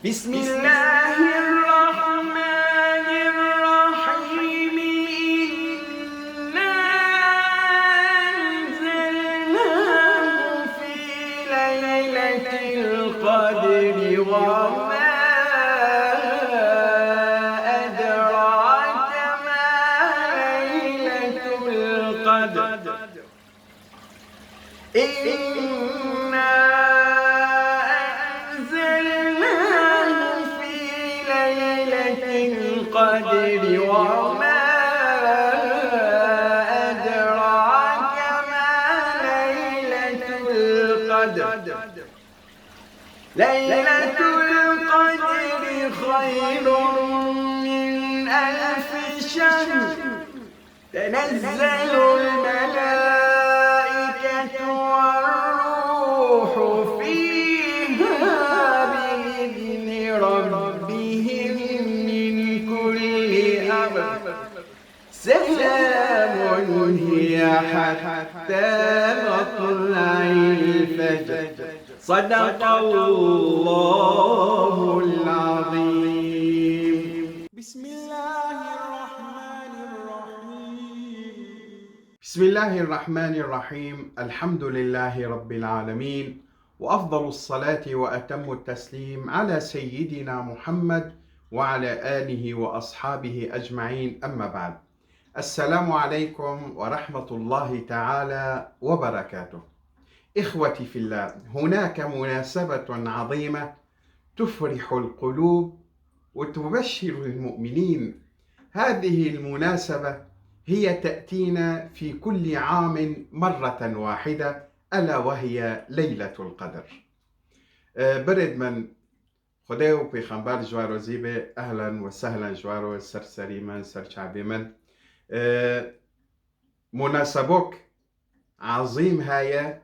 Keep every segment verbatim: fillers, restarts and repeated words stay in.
بسم الله الرحمن الرحيم. إنا أنزلناه في ليلة القدر. وما أدراك ما ليلة القدر. إنا أنزلناه في ليلة القدر. وما أدراك ما ليلة القدر. ليلة القدر خير من ألف شهر. تنزل الملائكة والروح فيها بإذن ربهم من كل أمر. سلام هي حتى مطلع الفجر. صدق الله العظيم. بسم الله الرحمن الرحيم. بسم الله الرحمن الرحيم. الحمد لله رب العالمين. وأفضل الصلاة وأتم التسليم على سيدنا محمد وعلى آله وأصحابه أجمعين. أما بعد. السلام عليكم ورحمة الله تعالى وبركاته. إخوتي في الله، هناك مناسبة عظيمة تفرح القلوب وتبشر المؤمنين. هذه المناسبة هي تأتينا في كل عام مرة واحدة، ألا وهي ليلة القدر. Ee, birêd min, Xwedê û Pêxember ji we rozî be, ehlen we sehlen ji we re, ser serî min, ser çavê min. Ee, munasebok ezîm heye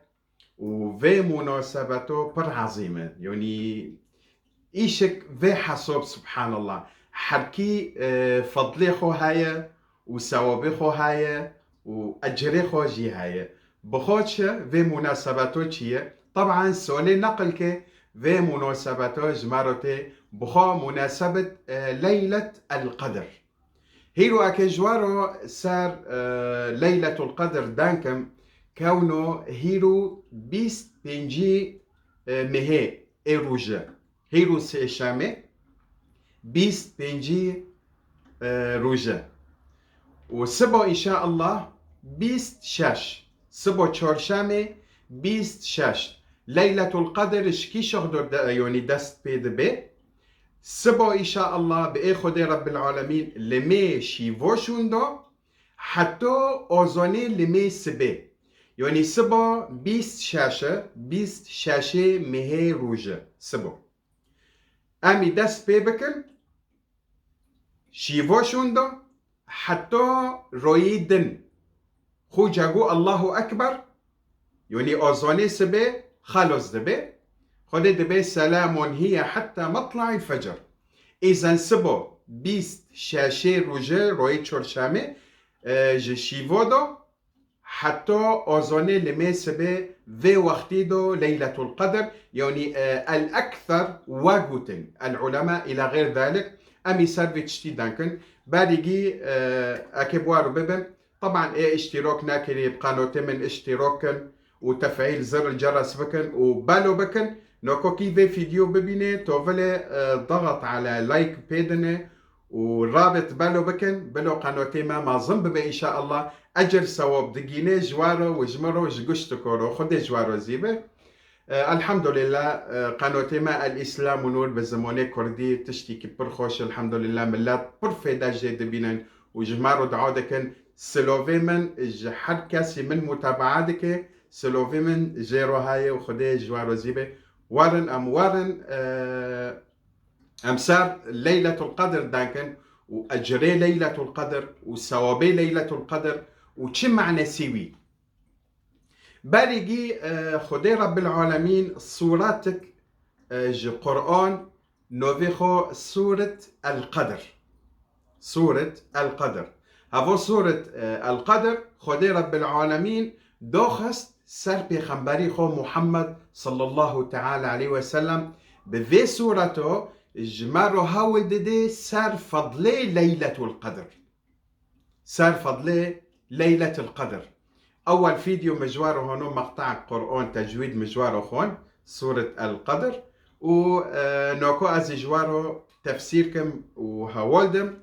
û vê munasebeto pir ezîm e. Yanî îşik vê hesob, subhanallah. Herkî, e, fedlê xwe heye û sewabê xwe heye û ecrê xwe jî heye. Bi xwe çi, vê munasebeto çi ye? Teban solê neqil ke vê munasebeto ji me re tê, bi xwe munasebet, e, Leylet el Qedr. Hîro eke ji we re ser, e, Leyletul Qedr dankim, kewno hîro bîst pêncî, e, mehê ê rûje. Hîro sêşemê bîst pêncî, e, rûje. Û sibo înşaallah bîst şeş. Sibo çarşemê bîst şeş. Leyletul Qedr ji kî şoxdor de, yonî dest pê dibe? Sibo înşaallah bi ê Xwedê Rebbil Alemîn limê şîvo şûn do, heto ozonê limê sibê. Yonî sibo bîst şeş e, bîst şeşê mehê rûje. Sibo. Em î dest pê bikin, şîvo şûn do, heto royî din. Xuca gu Allahu Ekber, yonî ozonê sibê xelos dibe. Xwedê dibe selamun hiye hetta matla'il fecr. Îzen sibo bîst şeşê rûje royê çorşemê, e, ji şîvo do, heto ozonê limê sibê vê wextî do Leyletul Qedr, yonî, e, el ekser we gotin, el ulema ila xeyr zalik, em î ser vê tiştî dankin. Berîgî, e, eke bi we re bibim, teban ê îştîrok nekirî, bi qanotê min îştîrok kin û tefîl zir ceres bikin û belo bikin. Nokokî vê fîdyo bibîne, to vilê, e, daxat ala like pê dine û rabit belo bikin, bilo qanotê me mezin bibe înşaallah. Ecir sewab digîne ji we re û ji min re û ji giştiko re. Xwedê ji we rozî be. E, elhamdulillah, e, qanotê me El Îslam û Nûr bi zimanê kurdî tiştîkî pir xweş, elhamdulillah, millet pir fêde jê dibînin û ji me re dua dikin. Silovê min ji her kesî min mutabaa dike, silovê min jê re heye û Xwedê ji we rozî be. Werin em werin, e, em ser Leyletul Qedr dankin û ecrê Leyletul Qedr û sewabê Leyletul Qedr û çi manesî wî. Berîgî, e, Xwedê Rebbil Alemîn sûretik, e, ji Quran novê xwe Sûret El Qedr. Sûret El Qedr. Havo Sûret, e, El Qedr, Xwedê Rebbil Alemîn doxist ser Pêxemberî xwe Muhammed sallallahu teala aleyhi ve sellem. Bi vê sûreto ji me re hewl dide ser fedlê Leyletul Qedr. Ser fedlê Leyletul Qedr. Ewel fîdyo min ji we re hano meqte'ek Qur'an tecwîd min ji we re xwend, Sûret El Qedr, û, e, noko ez ê ji we re tefsîr kim û hewl dim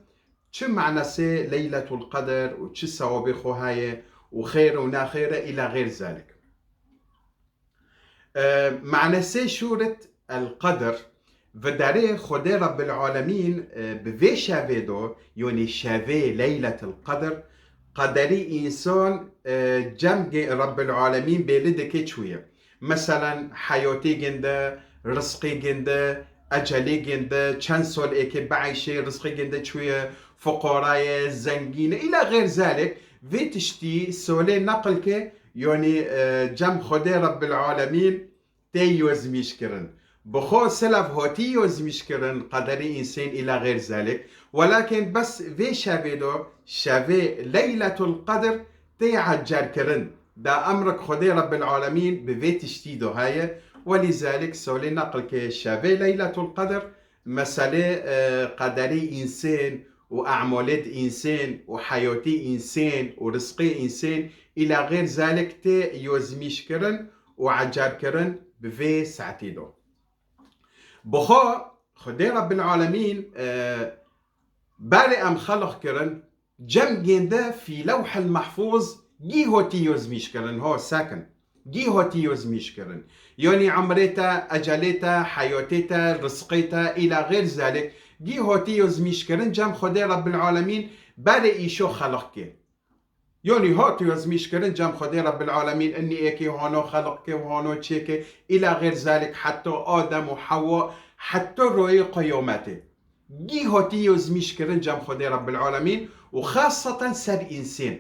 çi manasê Leyletul Qedr û çi sewabê xwe heye û xêr û naxêr e, îla xêr zalik. E, manasê Sûret El Qedr, vidarê Xwedê Rebbil Alemîn, e, bi vê şevê do, yonî şevê Leyletul Qedr, qederî însan, e, cem ge-, Rebbil Alemîn bêli dike çûye. Meselen, heyatî ginde, rizqî ginde, ecelî ginde, çend sol êkê bieyşê, rizqî ginde çûye, fuqara ye, zengîn e, îla xêr zalik, vê tiştî solê neqil ke, yonî, e, cem Xwedê Rebbil Alemîn tê yozmîş kirin. Bi xwe silav hatî yozmîş kirin, qederî însên îla xêr zalik. Welakin bes vê şevê do, şevê Leyletul Qedr tê ecer kirin. Da emrik Xwedê Rebbil Alemîn bi vê tiştî do heye. Welîzalik solê neqil ke şevê Leyletul Qedr, meselê, e, qederî însên û e'malê di însên û heyatî însên û rizqê însên îla xêr zalik tê yozmîş kirin û ecer kirin bi vê saetî do. Bi xwe Xwedê Rebbil Alemîn, e, berê em xelq kirin, cem gênde fî Lewhil Mehfûz gî hatî yozmîş kirin, ho sekin. Gî hatî yozmîş kirin. Yonî emrê te, ecelê te, heyatê te, rizqê te, îla xêr zalik, gî hatî yozmîş kirin, cem Xwedê Rebbil Alemîn berê îşo xelq kê. Yonî hatî yozmîş kirin, cem Xwedê Rebbil Alemîn, inî êkê hano xelq ke û hano çêke, îla xêr zalik, heta Adem û Hewa, heta royê qiyametê. Gî hatî yozmîş kirin cem Xwedê Rebbil Alemîn û xaseten ser însên.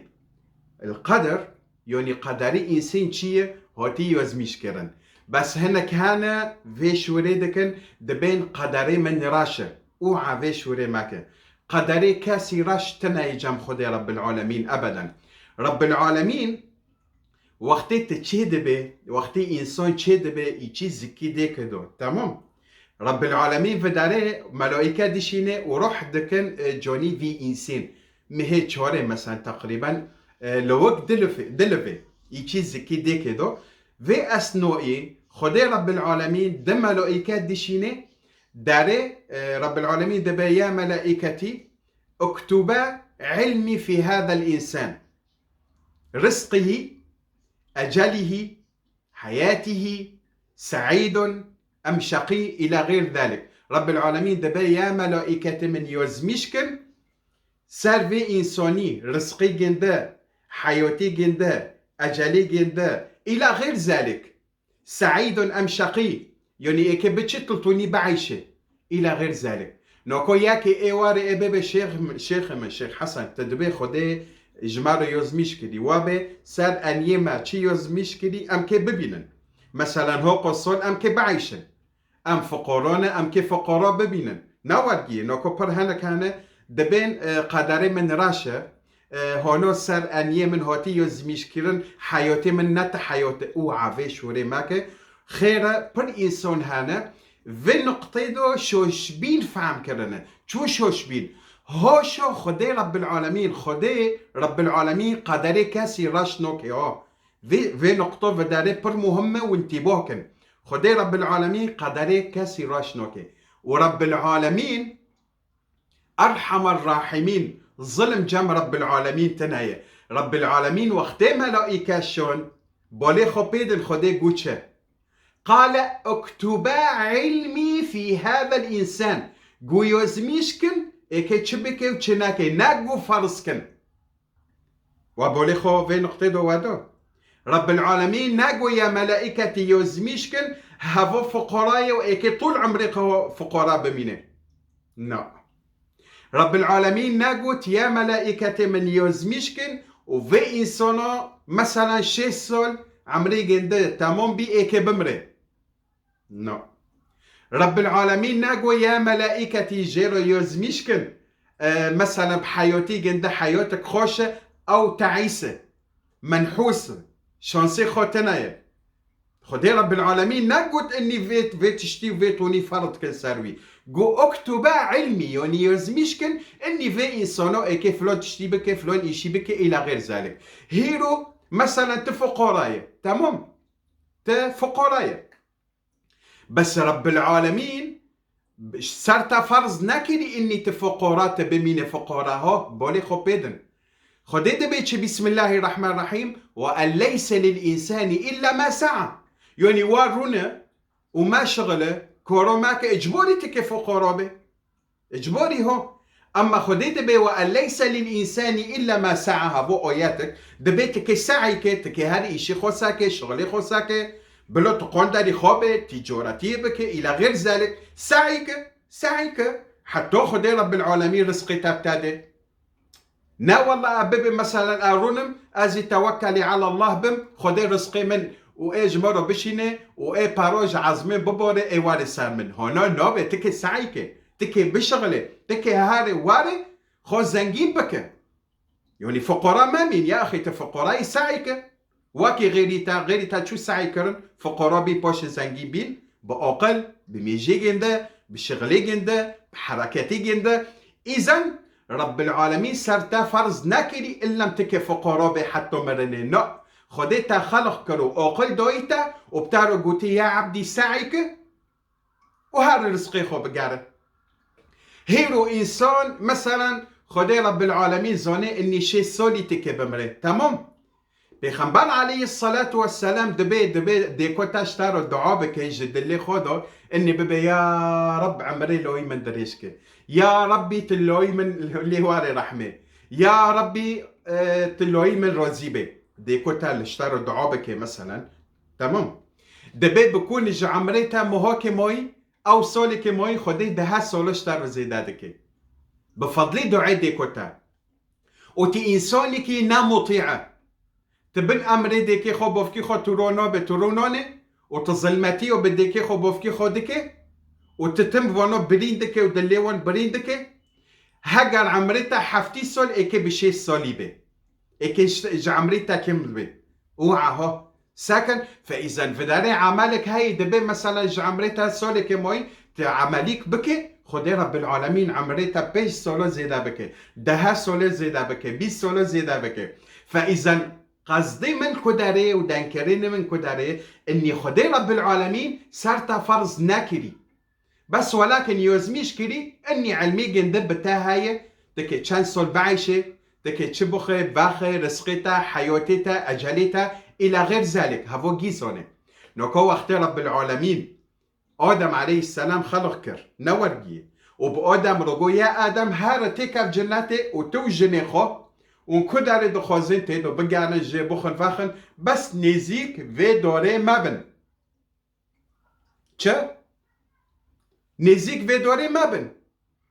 El Qedr, yonî qederî însên çi ye, hatî yozmîş kirin. Bes hinek hene vê şûrê dikin, dibên qederê min reş e. Û a vê şûrê meke. Qederê kesî reş tine ye cem Xwedê Rebbil Alemîn ebeden. Rebbil Alemîn wextê tu çê dibe, wextê însan çê dibe, îçî zikî dêke do. Temam. Rebbil Alemîn vidarê melaîke dişîne û ruh dikin, e, canî vî însên. Mihê çarê mesen teqrîben, e, li wek dilivê, dilivê. Îçî zikî dêke do. Vê esnoyê Xwedê Rebbil Alemîn di melaîke dişîne, derê, e, Rebbil Alemîn dibe ya melaîketî, اكتبا علمي في هذا الإنسان. رزقه، أجله، حياته، سعيد أم شقي، إلى غير ذلك. Rebbil Alemîn dibe ya melaîketê min yozmîş kin, ser vê însanî, rizqî ginde, heyatî ginde, ecelî ginde, îla xêr zalik. Seîdun em şeqî, yonî êkê biçi tiltûnî bieyşê. Îla xêr zalik. Noko yekê ê warê ê bêbe şêx, şêxê min, Şêx Hesen, te dibê Xwedê ji me re yozmîş kirî. Wa bê ser eniyê me çi yozmîş kirî, em kê bibînin. Meselen, ho qosol em kê bieyşin. Em fuqara ne, em kê fuqara bibînin. Ne wergiyê, noko pir hinek hene, dibên, e, qederê min reş e, e, hono ser eniyê min hatî yozmîşkirin, heyatê min ne ti heyat e, û a vê şûrê meke. Xêr e, pir însan hene, vê nuqtê do şoşbîn fehm kirine. Çû şoşbîn? Haşa Xwedê Rebbil Alemîn, Xwedê Rebbil Alemîn qederê kesî reş noke ha. Vê, vê nuqto vidarê pir muhim e û intîbah kin. Xwedê Rebbil Alemîn qederê kesî reş noke. Û Rebbil Alemîn Erhamer Rahimîn, zilm cem Rebbil Alemîn tine ye. Rebbil Alemîn wextê melaîke şon, balê xwe pê din Xwedê got çi? Qale uktuba ilmî fî hazel însan. Got yozmîş kin, êkê çi bike û çi neke, ne got ferz kin. Wa bolê xwe vê nuqtê do we do. Rebbil Alemîn negot ya melaîketî yozmîş kin, heva fuqara ye û êkê tûl umrê xwe fuqara bimîne. Na. Rebbil Alemîn negot ya melaîketê min yozmîş kin û vê însana, meselen, şêst sal umrê ginde temam bî, êkê bimre. No. Rebbil Alemîn negot ya melaîketî jê re yozmîş kin, e, meselen, bi heyatî ginde heyatek xweş e, ew teîs e, menhûs e, şansê xwe tine ye. Xwedê Rebbil Alemîn negot innî vê, vê tiştî û vê tonî ferz dikin ser wî. Got, "Uktuba ilmi", yanî yazmîş kin, innî vê însano êkê filon tiştî bike, filon îşî bike, îla xêr zalik. Hîro, meselen, tu fuqara ye. Temam. Tu fuqara ye. Bes Rebbil Alemîn ser te ferz nekirî innî tu fuqara, te bimîne fuqara. Ha, bolê xwe pê din. Xwedê dibê çi? Bismillahirrahmanirrahîm. "Ve en leyse lil insani illa ma sa'a." Yanî wa rûne û me şixile, koro me ke, icborî tikê fuqara be. Icborî ho. Emma Xwedê dibê "ve en leyse lil insani illa ma sa'a", ha bo oyetik, dibê tikê se'y ke, tikê her îşî xwe sake, şixilê xwe sake, bilo tu qonderî xwe be, tîcoretiyê bike, îla xêr zalik, se'y ke, se'y ke, heta Xwedê Rebbil Alemîn rizqê te bide. Ne wella, e bibe, meselen, e rûnim, ez ê tewekkelî ela Allah bim, Xwedê rizqê min û ê ji me re bişîne û ê paro ji ezmên bibore, ê were ser min. Hona nabe, tikê se'y ke, tikê bişixile, tikê here were, xwe zengîn bike. Yanî fuqara memîn, ya axî, tu fuqarayî, se'y ke. Wekî xêrî te, xêrî te çû se'y kirin, fuqara bî, paşê zengîn bîn, bi aqil, bi mêjêgên de, bi şixlêgên de, bi hereketêgên de. Îzen Rebbil Alemîn ser te ferz nekirî, illem tikê fuqara bê heta mirinê. Na, Xwedê te xelq kir û aqil dayî te û bi te re gotî, "Ya ebdî, se'y ke." û her rizqê xwe bigere. Hêro însan, meselen, Xwedê Rebbil Alemîn zanê, innî şêst salî tikê bimrê. Temam. Pêxember aleyhisselatu vesselam dibê, dibê dêko te ji te re dua bike ji dilê xwe de, innî bibe, "Ya Reb, emrê loyî min dirêj ke. Ya Rebbî, tu loyî min lê warê rehmê. Ya Rebbî, e, tu loyî min razî bê." Dêko te li ji te re dua bike, meselen. Temam. Dibê bikunî ji emrê te mohakê mayî, ew salekê mayî Xwedê dehe sala ji te re zêde dike. Bi fedlê duê dêko te. Û tu însanekî ne mutî e. Tu bin emrê dêkê xwe, bavkî xwe tu ro nabe, tu ro nane û tu zilmetî û bi dêkê xwe, bavkî xwe dike û tu tim vano birîn dike û dilê wan birîn dike. Heger emrê te heftî sal êkê bi şêst salî be. Êkê ji, ji emrê te kêm dibe. Û aha. Sekin, fe îzen vidarê emelek heyî dibe, mesela ji emrê te solekê moyî, tu emelîk bike, Xwedê Rebbil Alemîn emrê te pênc solo zêde bike, dehe solo zêde bike, bîst solo zêde bike. Fe îzen qezdê min ku derê û dengkirinê min ku derê, innî Xwedê Rebbil Alemîn ser te ferz nekirî. Bes welakin yozmîş kirî, innî ilmê gindi bi te heye, dike çend sol bieyşê, dike çi bixwe, vexwe, rizqê te, heyatê te, ecelê te, îla xêr zalik, hevo gîzone. Noka wextê Rebbil Alemîn Adem aleyhisselam xelq kir, ne wergiyê. Û bi Adem re got, "Ya Adem, here têkev cinnetê û tu û jinê xwe, û ku derê dixwazin tê de bigerin, jê bixwin vexin, bes nêzîk vê dorê mebin." Çi? Nêzîk vê dorê mebin.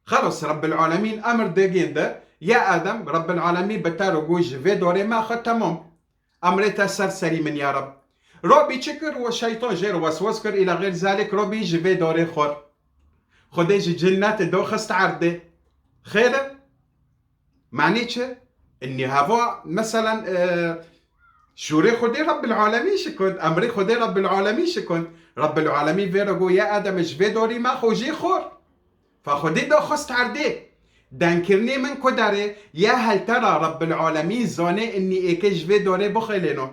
Xelas, Rebbil Alemîn emir degên de, ya Adem, Rebbil Alemîn bi te re got, ji vê dorê mexe, temam. Emrê te ser serî min ya Reb. Robî çi kir? We şeytan jê re weswes kir, îla xêr zalik, Robî ji vê dorê xwar. Xwedê ji cinnetê doxist erdê. Xêr e? Manî çi? Innî heva, meselen, e, şûrê Xwedê Rebbil Alemîn şikund, emrê Xwedê Rebbil Alemîn şikund. Rebbil Alemîn vê re got, ya Adem, ji vê dorî mex û jê xor. Fa Xwedê daxist erdê. Dengkirinê min ku derê, ya hel te ra Rebbil Alemîn zanê innî êkê ji vê dorê bixêlêno.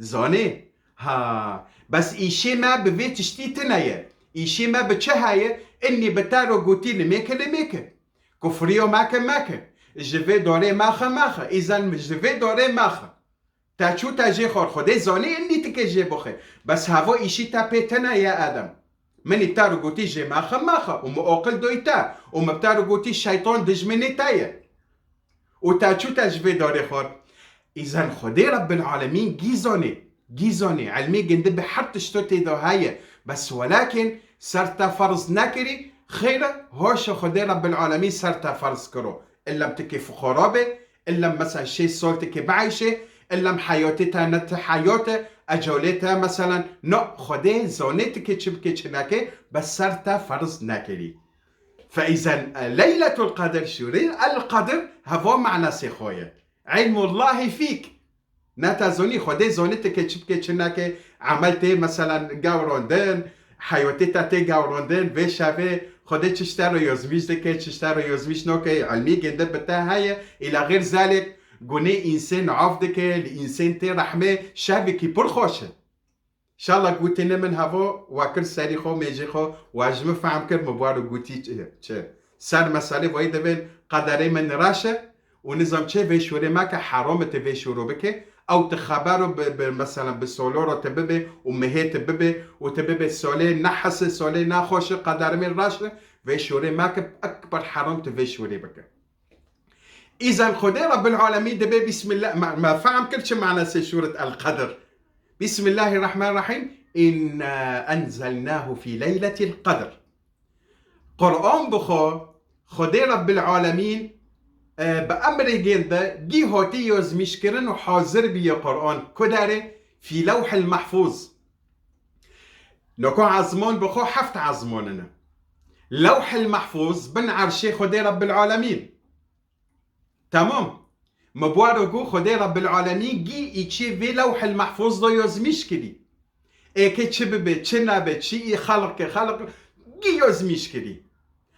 Zanê. Ha, bes îşê me bi vê tiştî tine ye. Îşê me bi çi heye? Innî bi te re gotî limêke limêke. Kufriyo meke meke. Ji vê dorê mexe mexe. Îzen ji vê dorê mexe. Te çû te jê xor. Xwedê zanê innî tikê jê bixwe. Bes hevo îşî te pê tine ye Adem. Min î te re gotî jê mexe mexe. Û mi oqil doy te. Û mi bi te re gotî şeytan dijminê te ye. Û te çû te ji vê darê xwar. Îzen Xwedê Rebbil Alemîn gîzanê, gîzanê, elmê gindi bi her tişto tê de heye. Bes welakin ser te ferz nekirî, xêr e, hoş e Xwedê Rebbil Alemîn ser te ferz kiro. Illem tikê fuqara be, illem mesela şêst sal tikê bieyşê, illem heyatê te ne ti heyat e, ecolê te meselen, no, Xwedê zanê tikê çi bikê çi neke, bes ser te ferz nekirî. Fe îzen Leyletul Qedr şûrî, El Qedr, heva manasê xwe ye. Ilmullahî fîk. Ne te zonî, Xwedê zonî tikê çi bikê çi neke, emel tê, meselan, gewrondin, heyotê te tê gewrondin, vê şevê Xwedê çi ji te re yozmîş dike, çi ji te re yozmîş noke, ilmî gêndir bi te heye, îla xêr zalek gunê însên af dike, li însên tê rehmê, şevekî pir xweş e. Şala gotine min hevo, wa kir serî xwe, mêjê xwe, wa ji min fehm kir, min bi wan re gotî çi, çi. Ser meselê vayî divên qederê min reş e û nizam çi vê şûrê meke, heram e tu vê şûro bike. Ew tu xebero bi, bi, meselan bi soloro tu bibe û mihê tu bibe û tu bibe solê nehis e, solê nexweş e, qederê min reş e, vê şûrê meke, ekber heram tu vê şûrê bike. Îzen Xwedê Rabbil Alemîn dibê Bismillah, me, me fehm kir çi manasê sûret El Qedr. Bismillahirrahmanirrahîm. Inna enzelnahu fî leyletil qedr. Quran bi xwe, Xwedê Rabbil Alemîn, e, bi emrê gên de gî hatî yozmîşkirin û hazir bîye Quran. Ku derê? Fî lewhil mehfûz. Noko ezmon bi xwe heft ezmon in. Lewhil mehfûz bin erşê Xwedê Rabbil Alemîn. Temam. Me bi wan re got, Xwedê Rebbil Alemîn gî îçê vê lewhil mehfûz de yozmîş kirî. Êkê çi bibe, çi nebe, çi î xelq ke, xelq gî yozmîş kirî.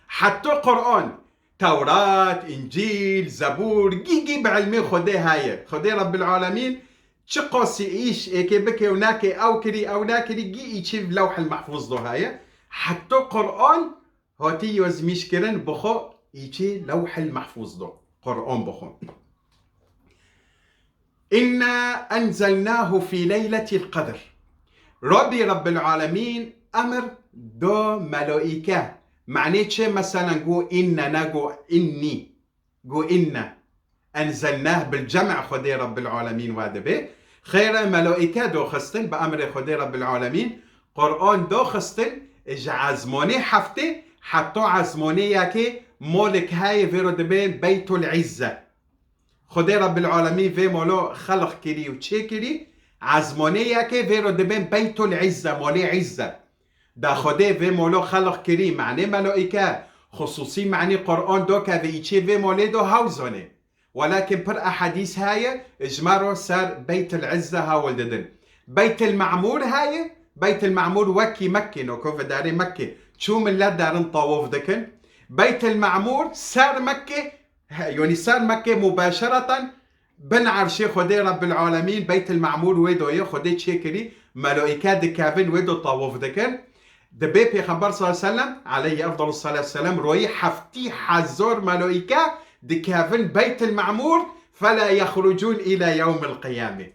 Heta Quran, Tewrat, Încîl, Zebûr, gî gî bi ilmê Xwedê heye. Xwedê Rebbil Alemîn çi qasî îş êkê bike û neke, ew kirî, ew nekirî, gî îçê lewhil mehfûz de heye. Heta Quran hatî yozmîşkirin bi xwe îçê lewhil mehfûz do. Quran bi xwe. Inna enzelnahu fî leyletil qedr. Rabbî Rabbil Alemîn emir do melaîke. Manê çi? Meselen go inne, ne go innî. Go inne. Enzelnah bil cem' Xwedê Rabbil Alemîn wa dibe. Xêre melaîke doxistin bi emrê Xwedê Rabbil Alemîn. Quran doxistin ji ezmonê heftê heta ezmonê yekê molik heye vêro dibên Beytul İzze. Xwedê Rabbil Alemîn vê molo xelq kirî û çêkirî, ezmonê yekê vêro dibên Beytul İzze, molê İzze. Da Xwedê vê molo xelq kirî, manê melaîke, xusûsî manî Quran dokeve îçê vê molê do hewzonê. Welakin pir ehadîs heye, ji me ro ser Beytul İzze hewil didin. Beytul Ma'mur heye, Beytul Ma'mur wekî Mekke, noko vidarê Mekke. Çû millet derin tawaf dikin. Beytul Ma'mur ser Mekke, he, yanî ser Mekke mubaşereten bin erşê Xwedê Rebbil Alemîn, Beytul Ma'mur wê doye, Xwedê çêkirî, melaîke dikevin wê do tawaf dikin. Dibê Pêxember sallallahu aleyhi ve sellem, aleyhi efdalu salatu ve selam, royî heftî hezar melaîke dikevin Beytul Ma'mur, fela yexrucûn îla yewmil qiyame.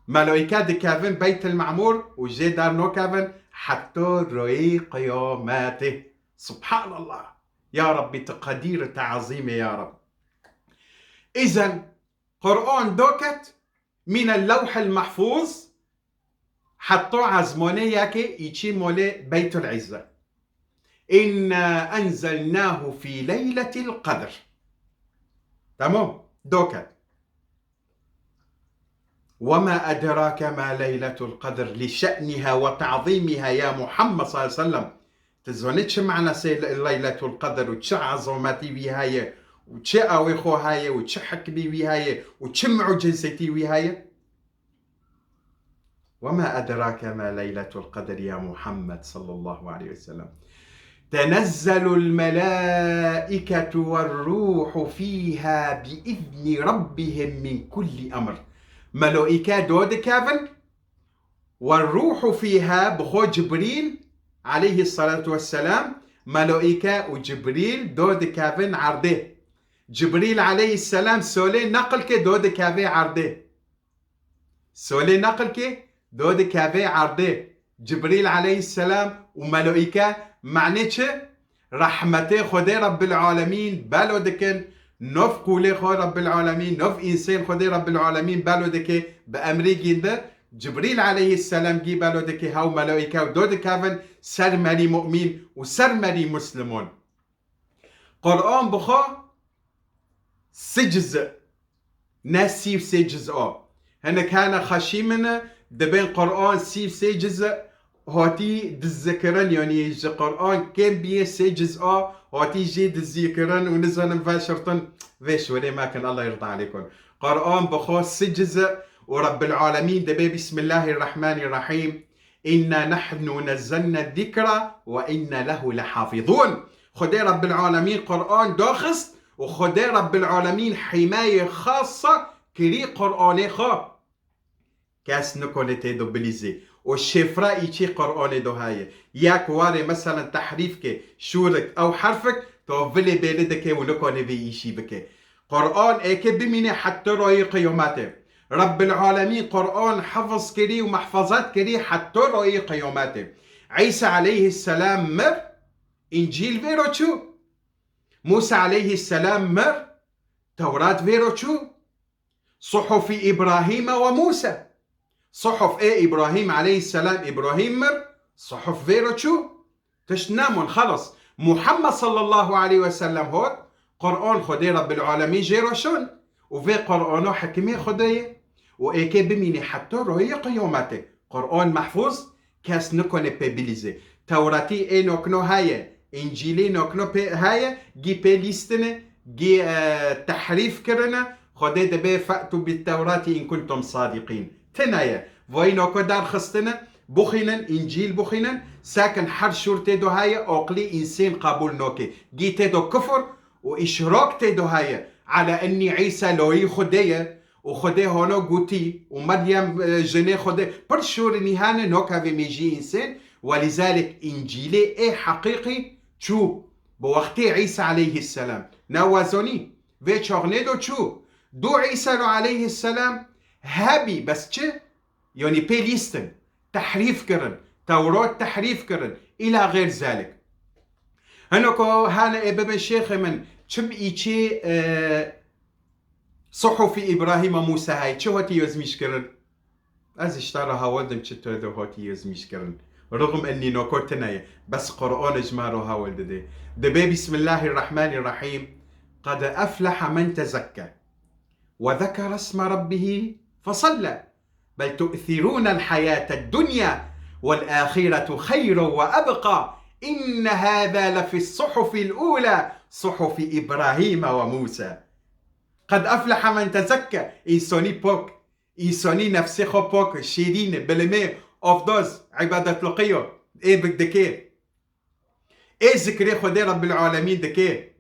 Melaîke dikevin Beytul Ma'mur û jê dernokevin heta royê qiyametê. Subhanallah. Ya Rabbî, tu qedîr, tu ezîm î ya Rabbî. Îzen Quran doket mîne lewhil mehfûz heta ezmonê yekê îçî molê Beytul İzze. Inna enzelnahu fî leyletil qedr. Tamam, doket. وما أدراك ما ليلة القدر لشأنها وتعظيمها يا محمد صلى الله عليه وسلم. Tu zanî çi manasê Leyletul Qedr û çi ezametî wî heye û çi awê xwe heye û çi hikmî wî heye û çi mucizîtî wî heye? وما أدراك ما ليلة القدر يا محمد صلى الله عليه وسلم. تنزل الملائكة والروح فيها بإذن ربهم من كل أمر. Melaîke do dikevin, والروح فيها, bi xwe Cibrîl aleyhissalatu vesselam, melaîke û Cibrîl do dikevin erdê. Cibrîl aleyhisselam solê neqil ke do dikeve erdê. Solê neqil ke do dikeve erdê. Cibrîl aleyhisselam û melaîke, manê çi? Rehmetê Xwedê Rebbil Alemîn belo dikin, nov qûlê xwe Rebbil Alemîn, nov însên Xwedê Rebbil Alemîn belo dike, bi emrê gîn de Cibrîl aleyhisselam gî belo dike, hew melaîke û do dikevin ser merî mu'mîn û ser merî muslimon. Quran bi xwe sê ciz e, ne sî û sê ciz a. Hinek hene xeşî min e, dibên Quran sî û sê ciz e, hatî dizkirin, yanî ji Quran kêm bîye, sê ciz a, hatî jê dizîkirin û nizanim veşirtin, vê şûrê mekin, Allah yirda aleykum. Quran bi xwe sê ciz e û Rabbil Alemîn dibê Bismillahirrahmanirrahîm, "Inna nahnu nezzelna zikra ve inna lehu lehafizûn." Xwedê Rabbil Alemîn Quran daxist û Xwedê Rabbil Alemîn hîmayê xasa kirî Quranê xwe. Kes nikone tê do bilîzê. Û şifra îçî Quranê do heye. Yek warê meselen tehrîf ke, şûrik ew herfik, to vilê bêli dike û nikone vê îşî bike. Quran êke bimîne heta royê qiyametê. Rabbil Alemîn Quran hefiz kirî û mehfazat kirî heta royê qiyametê. Îsa aleyhisselam mir, Încîl vê ro çû. Musa aleyhisselam mir, Tewrat vê ro çû. Suhufî Îbrahîme ve Musa. Suhuf ê Îbrahîm aleyhisselam, Îbrahîm mir, suhuf vê ro çû. Tişt nemon, xelas. Muhammed sallallahu aleyhi ve sellem hot, Quran Xwedê Rabbil Alemîn jê ro şon. Û vê Qurano hikimê Xwedê ye. Û êkê bimîne heta royê qiyametê. Quran mehfûz, kes nikone pê bilîzê. Tewratî ê nokno heye, Încîlî nokno pê heye, gî pê lîstine, gî, e, tehrîf kirine. Xwedê dibê, "Fe'tû bit-tewrati in kuntum sadîqîn." Tine ye. Vayî noko derxistine, bixwînin, Încîl bixwînin, sekin her şûr tê do heye, aqlî însên qebûl noke. Gî tê do kufur û îşrak tê do heye. Ala innî Îsa loyî Xwedê ye û Xwedê hano gotî û Meryem, e, jinê Xwedê, pir şûr nîhane nokevê mêjî însên, welîzalek Încîlê ê heqîqî çû bi wextê Îsa aleyhisselam. Ne wezonî, vê çaxnê do çû. Du Îsa ro aleyhisselam hebî, bes çi? Yanî pê lîstin, tehrîf kirin, Tewrat tehrîf kirin, îla xêr zalik. Hino ku hane ê bibin şêxê min, çi bi îçê, e, Suhufî Îbrahîma Mûsa hey, çi hotî yozmîş kirin? Ez ji te re hawil dim çi tu de hotî yozmîş kirin. Rixm ennî noko tine ye, bes Qur'an ji me re hawil dide. Dibê Bismillahirrahmanirrahîm. Qad efleha men tezekka. وذكر اسم ربه فصلى. بل تؤثرون الحياة الدنيا والآخرة خير وأبقى. إن هذا لفي الصحف الأولى صحف إبراهيم وموسى. قد أفلح من تزكى. Însonî pok, însonî nefsê xwe pok, şêrîn, bilimê, ofdoz, îbadetliqiyo, ê bik dike. Ê zikrê Xwedê Rebbil Alemîn dike.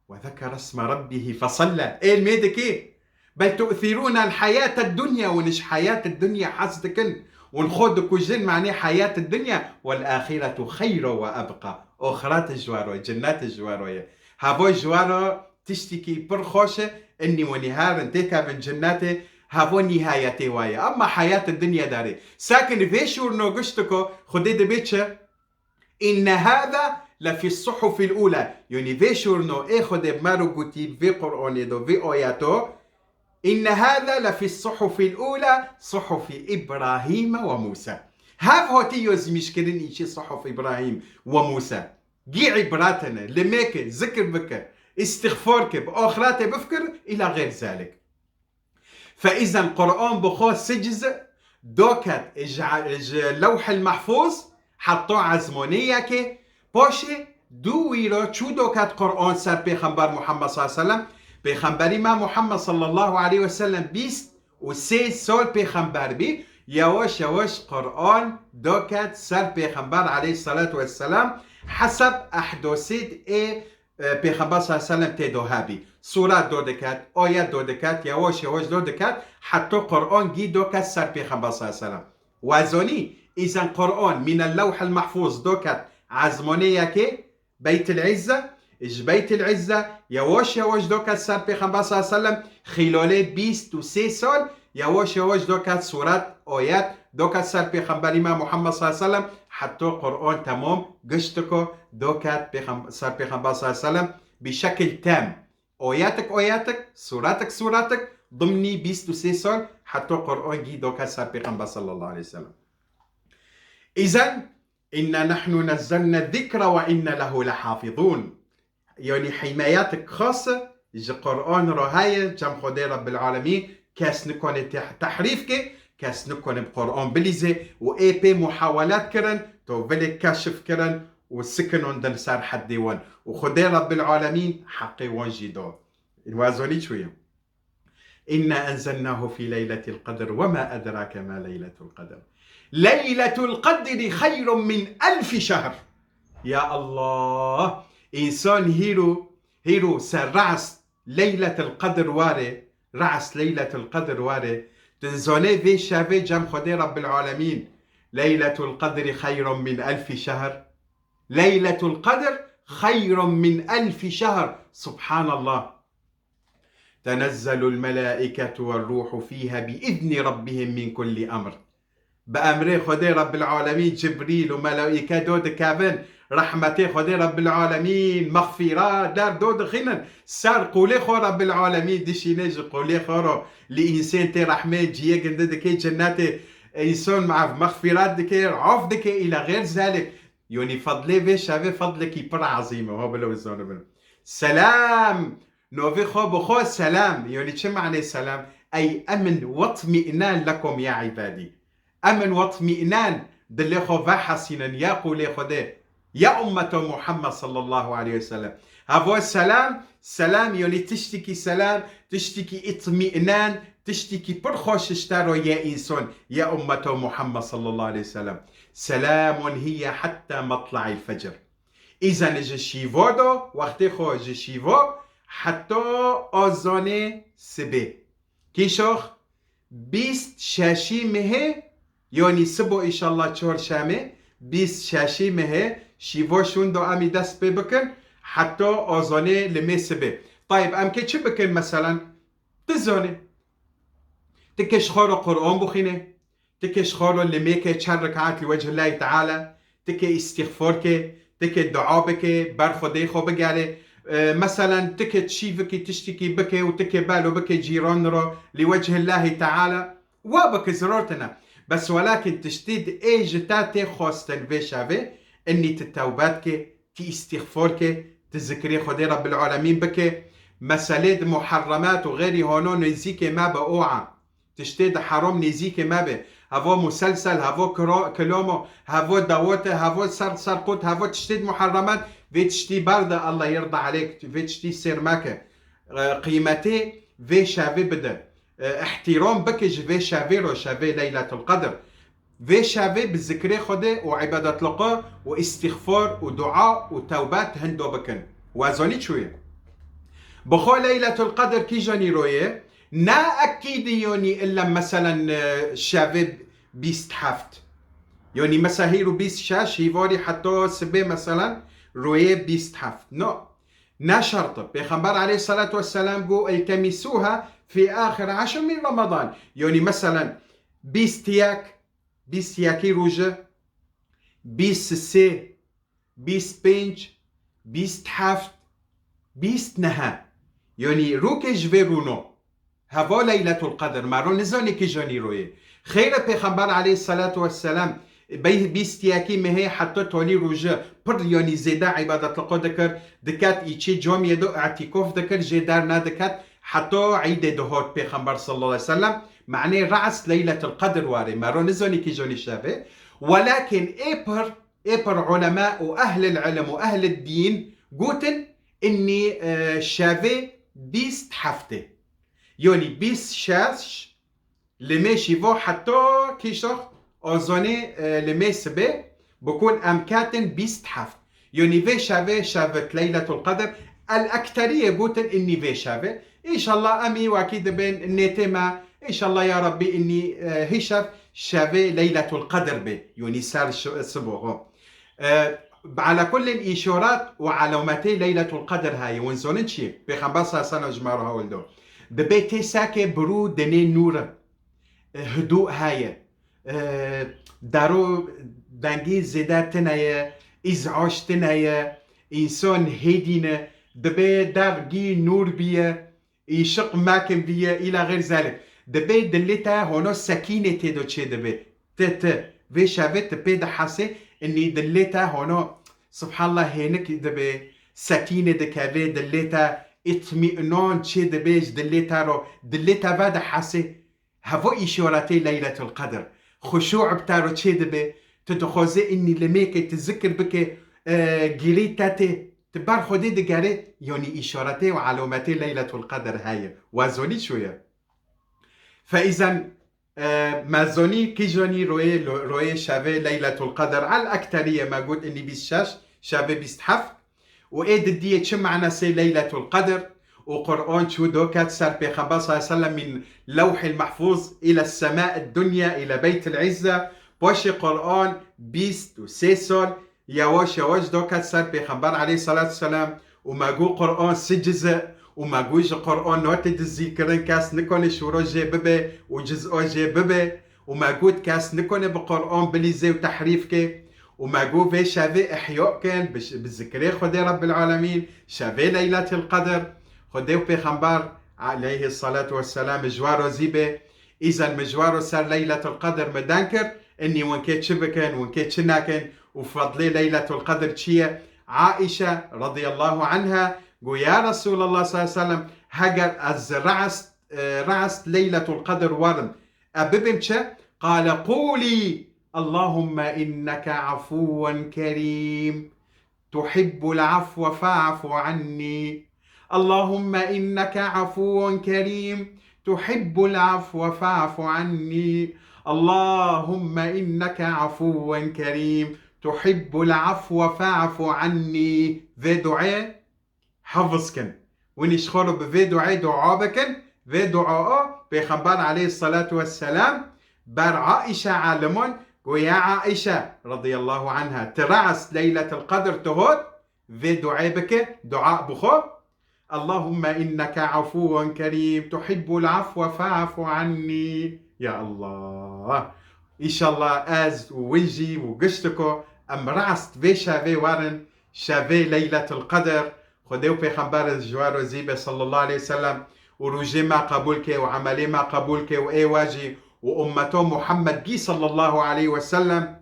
وذكر اسم ربه فصلى. Ê mê dike. بل تؤثرون الحياة الدنيا. Hûn ji heyat dinya hez dikin. Hûn xwe dikujin, manê heyat dinya. والآخرة خير وأبقى. Oxiret ji we re, cinnet ji we re ye. Hevo ji we re tiştekî pir xweş e. Innî hûn ê herin têkevin cinnetê. Hevo nîhayetê we ye. Emma heyat dinya darê. Sekin vê şûrno giştiko Xwedê dibê çi? إن هذا لفي الصحف الأولى. Yanî vê şûrno ê Xwedê bi me re gotî, vê Qur'anê do, vê ayeto. إن هذا لفي الصحف الأولى صحف إبراهيم وموسى. Hev hatî yozmîşkirin îçê Suhuf Îbrahîm we Mûsa. Gî îbret hene, limêke, zikir bike, îstixfar ke, bi axretê bifikir, îla xêr zalik. Fe îzen Qur'an bi xwe siciz doket ji, ji Lewhil Mehfûz heta ezmonê yekê, paşê du wî re çû doket Qur'an ser Pêxember Muhammed sallallahu aleyhi ve sellem. Pêxemberî me Muhammed sallallahu aleyhi ve sellem bîst û sê sal pêxember bî, yewaş yewaş Qur'an doket ser Pêxember aleyhissalatu vesselam, heseb ehdosêd ê e, Pêxember sallallahu aleyhi ve sellem tê do hebî. Sûret do diket, ayet do diket, yewaş yewaş do diket, heta Qur'an gî do ket ser Pêxember sallallahu aleyhi ve sellem. Wezonî, îzen Qur'an mîne Lewhil Mehfûz do ket ezmonê yekê, Beytil Îzze, ji Beytil Îzze yewaş yewaş do ket ser Pêxember sallallahu aleyhi ve sellem, xîlalê bîst û sê sal, yewaş yewaş do ket sûret, ayet, do ket ser Pêxemberî me Muhammed sallallahu aleyhi ve sellem, heta Qur'an temam giştiko do ket pêxem-, ser Pêxember sallallahu aleyhi ve sellem bi şekil tem. Ayetik ayetik, sûretik sûretik, dimnî bîst û sê sal, heta Qur'an gî do ket ser Pêxember sallallahu aleyhi ve sellem. Îzen, إنا نحن نزلنا الذكر وإنا له لحافظون. Yanî hîmayetik xas ji Qur'an re heye, cem Xwedê Rebbil Alemîn kes nikone te-, tehrîf ke, kes nikone bi Qur'an bilîze û ê pê muhawelet kirin, to vilê keşif kirin û sikinon din ser heddê wan. Û Xwedê Rebbil Alemîn heqê wan jî do. Wazonî çûye. إنا أنزلناه في ليلة القدر وما أدراك ما ليلة القدر. ليلة القدر خير من ألف شهر. Ya Allah, însan hîro, hîro ser re'st Leyletul Qedr ware, re'st Leyletul Qedr ware, tu dizanê vê şevê cem Xwedê Rabbil Alemîn. Leyletul Qedri xeyrun min elfi şehr. Leyletul Qedr xeyrun min elfi şehr. Subhanallah. تنزل الملائكة والروح فيها بإذن ربهم من كل أمر. Bi emrê Xwedê Rabbil Alemîn Cibrîl û melaîke do dikevin, rehmetê Xwedê Rabbil Alemîn, mexfîra der do dixînin, ser qûlê xwe Rabbil Alemîn dişîne ji qûlê xwe ro, li însên tê rehmê, ciyê gindi dike cennetê, însan mev mexfîrat dike, af dike, îla xêr zelek. Yonî fedlê vê şevê fedlekî pir ezîm e, ha bila wê zanibin. Selam! Novê xwe bi xwe selam. Yonî çi manê selam? Ey emin we tmî'nan lekom ya îbadî. Emin we tmî'nan, dilê xwe vehesînin ya qûlê Xwedê. Ya ummeta Muhammed sallallahu aleyhi ve sellem. Havo selam, selam, yonî tiştikî selam, tiştikî îtmî'nan, tiştikî pir xweş ji te ro ye însan, ya ummeta Muhammed sallallahu aleyhi ve sellem. Selamun hiye hatta matla'il fecr. Îzanê ji şîvo do, wextê xwe ji şîvo heta azanê sibê. Kîşox bîst şeşî mehê, yonî sibo, înşallah çorşemê, bîst şeşî mehê, şîvo şûn do em î dest pê bikin, heta azanê limê sibê. Tayib, em kê çi bikin meselen? Tu zanî. Tu kê ji xwe re Qur'an bixwîne, tu kê ji xwe re limê ke çend rekat li wecihillahî teala, tu kê îstîxfor ke, tu kê dua bike, ber Xwedê xwe bigere. E, meselen, tu kê çîvikî tiştikî bike û tu kê belo bike cîran re li wecihillahî teala. Wa bike, ziror tine. Bes welakin tiştî di ê ji te tê xwestin vê şevê, innî tu tewbe dike, tu îstîxfor ke, tu zikrê Xwedê Rabbil Alemîn bike. Meselê di muherremat û xeyrî hono nêzîkê me be o a. Tiştê di heram nêzîkê me be. Havo muselsel, havo kiro-, kilomo, havo dawete, havo ser serqot, havo tiştê di muherremat, vê tiştî berde, Allah yirda aleyk, vê tiştî sêr meke. E, qîmetê vê şevê bide. E, îhtîram bike ji vê şevê ro, şevê Leyletul Qedr. Vê şevê bi zikrê Xwedê û îbadetliqe û îstîxfar û dua û tewbe hindo bikin. Wezanî çûye. Bi xwe Leyletul Qedr kîjanî royê? Ne ekîdî yonî illa meselen, e, şevê bîst heft. Yonî mesela hîr û bîst şeş, hîvarî heta sibê meselen royê bîst heft. No. Ne şert e. Pêxember aleyhissalatu vesselam got, "التمسوها في آخر عشر من رمضان." Yonî meselen bîst yek, bîst yekî roje, bîst sê, bîst pênc, bîst heft, bîst nehe. Yonî rûkê ji vê rûno. Heva Leyletul Qedr, me ro nizanî kîjanî royê. Xeyre Pêxember aleyhissalatu vesselam, bey bîst yekî mehê heta talî roje pir yonî zêde îbadetliqo dikir, diket îçê camiyê de îtîkof dikir, jê dernediket, heta îdê dihot Pêxember sallallahu aleyhi ve sellem. Manê re'st Leyletul Qedr warê, me ro nizanî kîjanî şevê. Welakin ê pir, ê pir ulema û ehlil ilm û ehlid dîn gotin, innî, e, şevê bîst heftê. Yonî bîst şeş, limê şîvo heta kîşox azanê, e, limê sibê, bikun em ketin bîst heft. Yonî vê şevê şevit Leyletul Qedr, el ekteriyê gotin innî vê şevê. Înşallah em î wekî dibên nêtê me. Înşallah ya Rabbî innî, e, hîşev şevê Leyletul Qedr bê. Yonî ser şi-, sibo ho. E, bi ala kullin îşorat û elametê Leyletul Qedr heye. Win zonin çi ye? Pêxember sallallahu aleyhi ve sellem ji me re hewil do. Dibê tê seke birû dinê nûr e. E, hidû heye. E, dero dengî zêde tine ye, îz'ac tine ye, însan hêdîne, dibê dergî nûr biye, îşiq mekin biye, îla xêr zelek. Dibê dilê te hono sekînê tê do çê dibe. Ti, ti, vê şevê ti pê dihesê, innî dilê te hono, subhanallah, hênik dibe, sekînê dikeve, dilê te îtmînan çê dibe ji dilê te ro, dilê te vedihesê. Hevo îşaretê Leyletul Qedr. Xuşû bi te re çê dibe, tu dixwazê innî limêkê tu zikir bike, e, girî te tê, tu ber Xwedê digerê, yanî îşaretê û elometê Leyletul Qedr heye. Wezonî çûye. Feîzen, e, me zonî, kîjonî royê, lo-, royê şevê Leyletul Qedr, el ekteriye me got inî bîst şeş, şevê bîst heft. Û ê didiyê çi manasê Leyletul Qedr? Û Qur'an çû do ket ser Pêxember sallallahu aleyhi ve sellem min Lewhil Mahfuz ila sema dunya ila Beytil İzze. Paşê Qur'an bîst û sê sal Yawaş yawaş do ket ser Pêxember aleyhissalatu vesselam û me got Qur'an si ciz e û me got ji Qur'an nate dizîkirin, kes nikane şûro jê bibe û ciz'a jê bibe û me got kes nikane bi Qur'an bilîze û tehrîf ke û me got vê şevê ihya kin bi, bi zikrê Xwedê Rabbil Alemîn, şevê Leyletil Qedr, Xwedê û Pêxember aleyhissalatu vesselam ji we razî be. Îzen min ji we re ser Leyletul Qedr min deng kir, inî hûn kê çi bikin, hûn kê çi nakin û fedlê Leyletul Qedr çi ye? Aîşe radiyallahu anha got, Ya Resulallah sallallahu aleyhi ve sellem, heger ez re'est, e, re'est Leyletul Qedr werim, e bibim çi? Qale qûlî, Allahümme inneke afuvven kerîm. تحب العفو فاعف عني. اللهم إنك عفو كريم تحب العفو فاعف عني. اللهم إنك عفو كريم تحب العفو فاعف عني. Vê duayê hifz kin. Winî ji xwe re bi vê duayê dua bikin. Vê dua Pêxember aleyhissalatu vesselam ber Aîşe aliman got, Ya Aîşe radiyallahu anha, tu re'est Leyletul Qedr tu hot, vê duayê bike, dua bixwe. Allahümme inneke afuvun kerîm, tuhibbul afwe fa'fu anni. Ya Allah. Înşallah ez û win jî û giştiko em re'est vê şevê werin, şevê Leyletul Qedr. Xwedê û Pêxember ji we rozî be sallallahu aleyhi ve sellem û rojê me qebûl ke û emelê me qebûl ke û ê we jî û ummeto Muhammed gî sallallahu aleyhi ve sellem.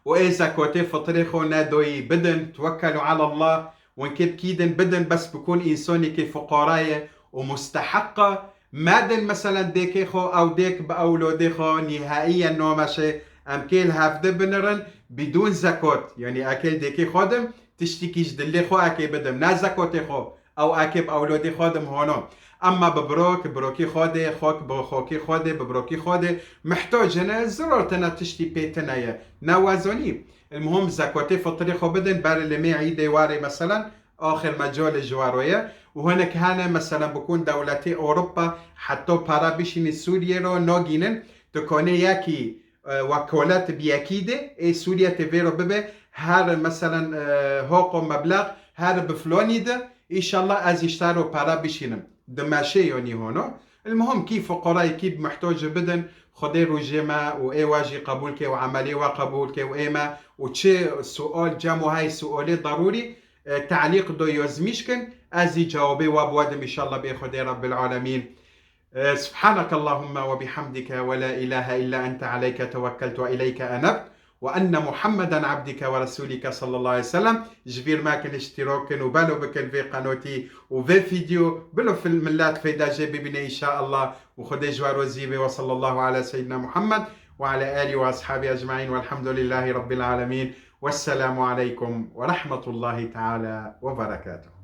û ê zekotê fitrê xwe ne doyî bidin, twekkelu alallah, wen kê bikîdin bidin, bes bikûn însonekî fuqara ye û musteheq e. Medin meselen dêkê xwe ew dêk bi ewlodê xwe nîhaiyen nameşe, em kê li hevde binirin bidûn zekot. Yanî ekê li dêkê xwe dim, tiştekî ji dilê xwe ekê bidim, ne zekotê xwe. Ew ekê bi ewlodê xwe dim hono. Emma bi birok, birokî xwe dê, xok bi xokî xwe dê, bi birokî xwe dê. Mihtoc hene, ziror tine tiştî pê tine ye. Ne wezonî. El muhim zekotê fitrê xwe bidin, ber li mê îdê warê meselen, axir mecol ji waro ye. Û hinek hene, meselen, bikûn dewletê Ewropa, heta para bişînî Sûriyê ro nagînin, tu konê yekî e, wekolatet bi yekî de, ê Sûriye tê vê ro bibe, her, meselen, e, hoqo meblex, her bi filonî de, înşallah ez îştaro para bişînim. Dimeşê yonî hono. El muhim kî fuqarayê, kî muhtoc bidin, Xwedê rojê me û ê we jî qebûl ke û emelê we qebûl ke û ê me û çi sual, cem û hey sualê darûrî, e, te'lîq do yozmîş kin, ez jî cewabê we biwedim, înşallah bê Xwedê Rabbil Alemîn. سبحانك اللهم وبحمدك ولا إله إلا أنت عليك توكلت وإليك أنبت وأن محمدا عبدك ورسولك صلى الله عليه وسلم. Ji bîr mekin, îştîrak kin û belo bikin vê qenotî û vê fîdyo. Bilo fil-, millet feyda jê bibîne înşallah. Û Xwedê ji we rozî be. Ve sallallahu ala seyyidina Muhammed ve ala alihi ve ashabihi ecmaîn. Velhamdülillahi Rabbil alemin. Vesselamu aleykum ve rahmetullahi teala ve berekatuhu.